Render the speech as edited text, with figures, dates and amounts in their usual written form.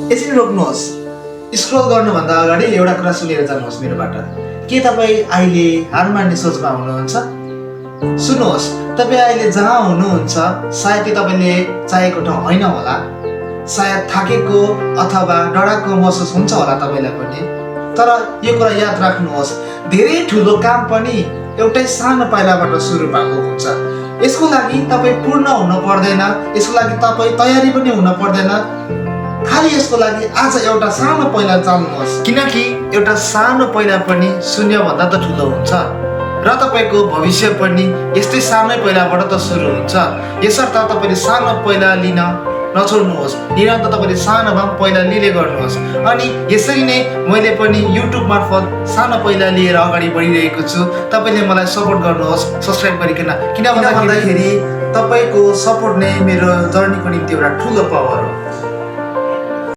एकछिन रोक्नुहोस्। स्क्रोल गर्नुभन्दा अगाडि एउटा कुरा सुनेर जानुहोस् मेरोबाट। के तपाईँ अहिले हार मान्ने सोचमा हुनुहुन्छ? सुन्नुहोस्, तपाईँ अहिले जहाँ हुनुहुन्छ सायद त्यो तपाईँले चाहेको ठाउँ होइन होला। सायद थाकेको अथवा डराएको महसुस हुन्छ होला तपाईँलाई पनि। तर यो कुरा याद राख्नुहोस्, धेरै ठुलो काम पनि एउटै सानो पाइलाबाट सुरु भएको हुन्छ। यसको लागि तपाईँ पूर्ण हुन पर्दैन, यसको लागि तपाईँ तयारी पनि हुन पर्दैन। खालि यसको लागि आज एउटा सानो पाइला चाल्नुहोस्, किनकि एउटा सानो पाइला पनि शून्यभन्दा त ठुलो हुन्छ र तपाईँको भविष्य पनि यस्तै सानो पाइलाबाट त सुरु हुन्छ। यसर्थ तपाईँले सानो पाइला लिन नछोड्नुहोस्, निरन्तर तपाईँले सानो भए पनि पहिला लिँदै गर्नुहोस्। अनि यसरी नै मैले पनि युट्युब मार्फत सानो पाइला लिएर अगाडि बढिरहेको छु। तपाईँले मलाई सपोर्ट गर्नुहोस् सब्सक्राइब गरिकन, किन भन्दाखेरि तपाईँको सपोर्ट नै मेरो जर्नीको निम्ति एउटा ठुलो पावर हो।